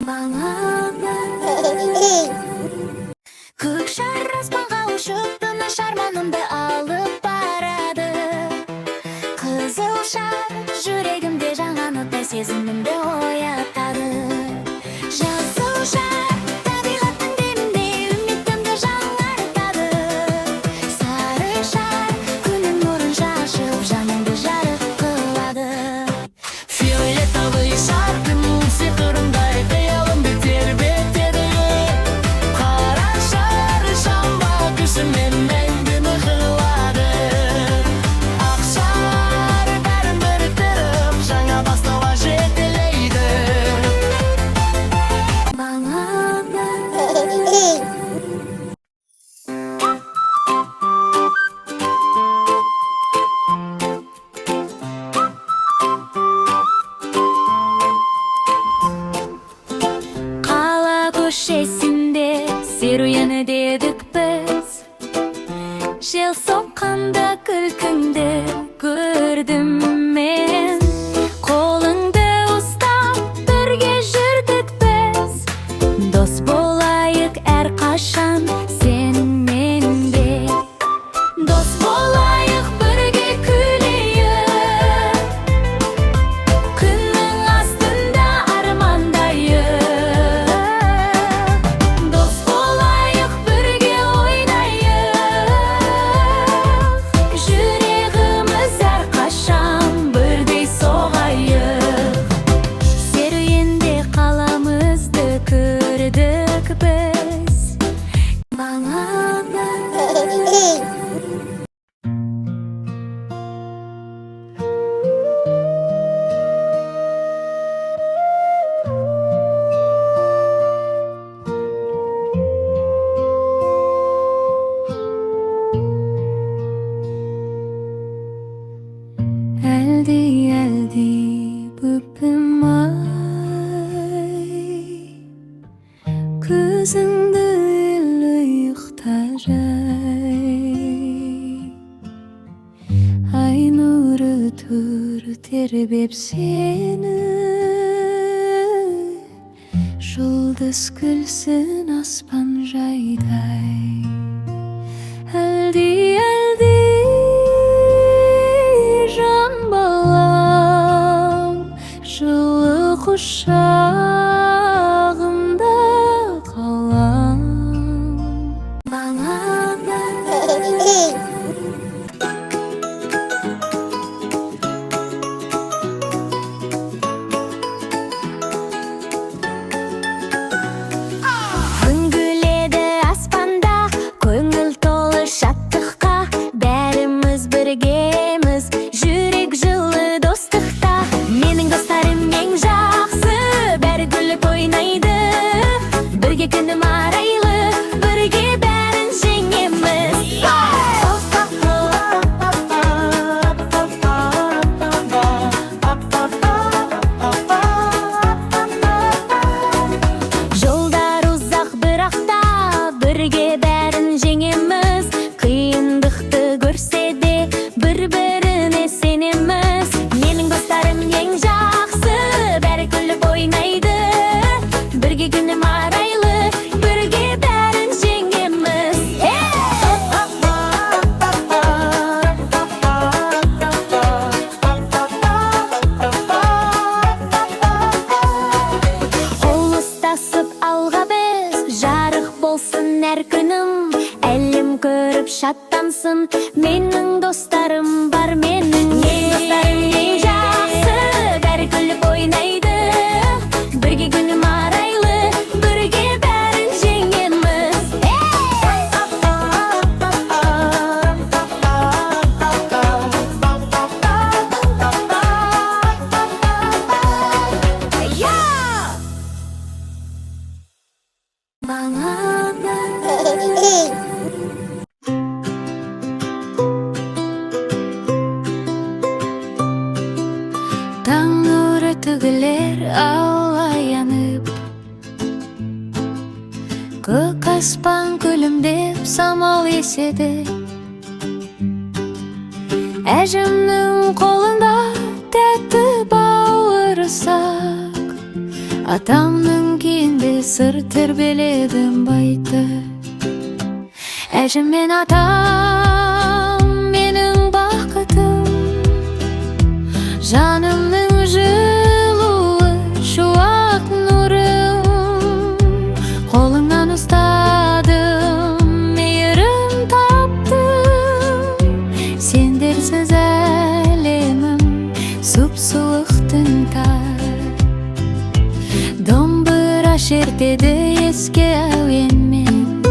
Баланы. Көк шар аспанға ұшып, тыныш арманымды алып барады. Қызыл шар жүрегімде жаңа нота, сезімімді оятады. Жасыл шар табиғаттың деміндей, үмітімді жаңартады. Сары шар күннің нұрын шашып, жаныңды жарық қылады. Фиолетовый шар күн сиқырындай, қиялымды тербетеді. Қара шар жанға күшімен мәңгі қылады. Ақ шар бәрін біріктіріп, жаңа бастауға жетелейді. Баланы. Қала көшесінде серуендедік біз. Жел соққанда күлкіңді көрдім мен. Қолыңды ұстап, бірге жүрдік біз. Дос болайық әрқашан сен мен де. Дос болайық, бірге күлейік. Күннің астында армандайық. Дос болайық, бірге ойнайық. Жүрегіміз әрқашан бірдей соғайық. Серуенде қаламызды көрдік біз. Баланы. Әлди, әлди, бөпем ай, көзіңді іл, ұйықта жай. Ай нұры тұр тербеп сені, жұлдыз күлсін аспан жайдай. Әлди, әлди, жан балам, жылы құшағымда қалам. Баланы. Күн күледі аспанда, көңіл толы шаттыққа. Бәріміз біргеміз, жүрек жылы достықта. Менің достарым ең жақсы, бәрі күліп ойнайды. Бірге күнім арайлы, бірге бәрін жеңеміз. Жолдар ұзақ, бірақ та бірге бәрін жеңеміз. Қиындықты көрсе де, бір-біріне сенеміз. Менің достарым ең жақсы, бәрі күліп ойнайды. Бірге күнім арайлы, бірге бәрін жеңеміз. Hey! Қол ұстасып алға біз, жарық болсын әр күнім. Әлем көріп шаттансын, менің достарым бар менің. Менің достарым ең жақсы, бәрі күліп ойнайды. Бірге күнім арайлы, бірге бәрін жеңеміз. Hey! Я! Баланы. Таң нұры төгілер алаянып, көк аспан күлімдеп, самал еседі. Әжемнің қолында тәтті бауырсақ, атамның Сыр тербеледі байтты. Әжем мен атам менің бақытым, жанымның жылуы, шуақ нұрым. Қолыңнан ұстадым, мейірім таптым. Сендерсіз әлемім сұп суық түн тар. Домбыра шертеді еске әуенмен.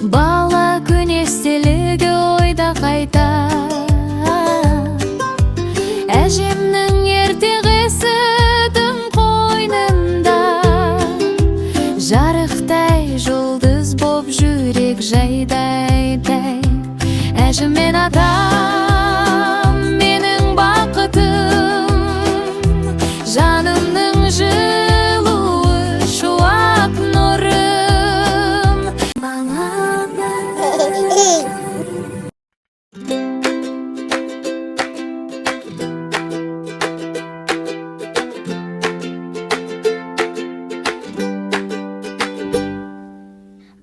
Бала күн естелігі ойда қайта. Әжемнің ертегісі түн қойнында, жарықтай жұлдыз боп жүрек жайдайды. Әжем мен атам менің бақытым, жанымның жылуы, шуақ нұрым. Баламын.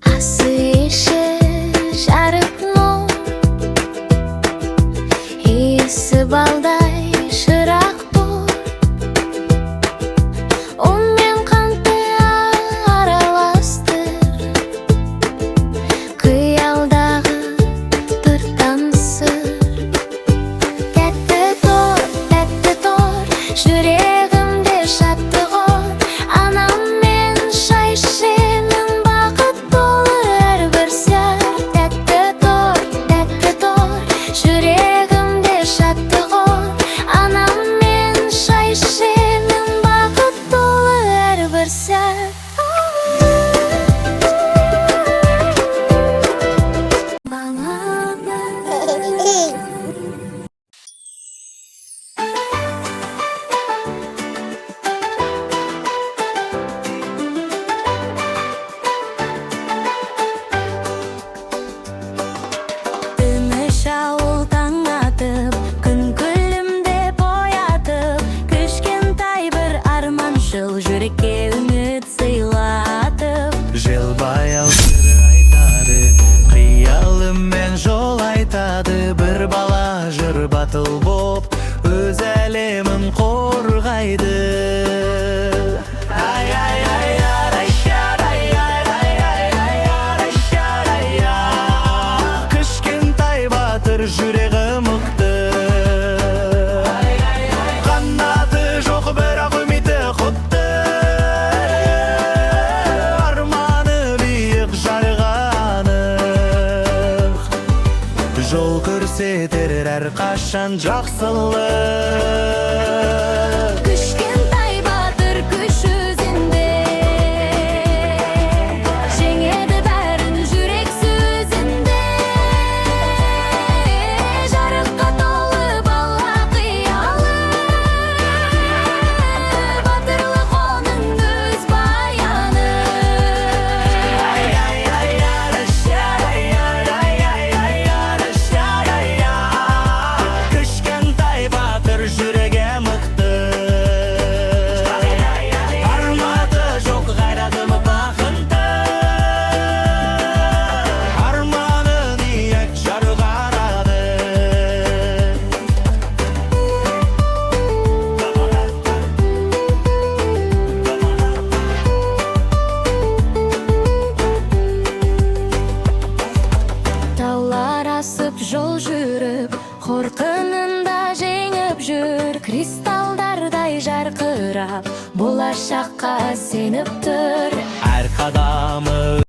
Асы іші жарық нұр, иісі балдай шырақ бор. Ұн мен қантты араластыр, қиялдағы торттан сыр. Тәтті торт, тәтті торт, жүрегімде шаттық от. Анаммен шай ішемін, бақыт толы әрбір сәт. Тәтті торт, тәтті торт, жүрегімде шаттық от. Анаммен шай ішемін, бақыт толы әрбір сәт. Баламын. Тыныш ауыл таң атып, күн күлімдеп оятып, кішкентай бір арманшыл жүрекке үміт сыйлатып. Жел баяу сыр айтады, қиялымен жол айтады. Бір бала жыр батыл боп, өз әлемін қорғайды. Ай, ай, ай, ай, ай, ай, ай, ай, ай, ай, ай. Кішкентай батыр, жүрегі мықты. Қанаты жоқ, бірақ үміті құтты. Арманы биік, жарығы анық. Жол көрсетер әрқашан жақсылық. Кішкентай батыр күш өзінде, жеңеді бәрін жүрек сөзінде. Жарыққа толы бала қиялы, батырлық оның өз баяны. Ай, ай, ай, ай, ай, ай, ай, ай, ай, ай. Кішкентай батыр, жүрегі мықты. Арманы жоқ, қайраты бақытты. Арманы биік, жарық арады. Таулар асып жол жүріп, қорқынын да жеңіп жүр. Кристалдардай жарқырап, болашаққа сеніп тұр. Әр қадамы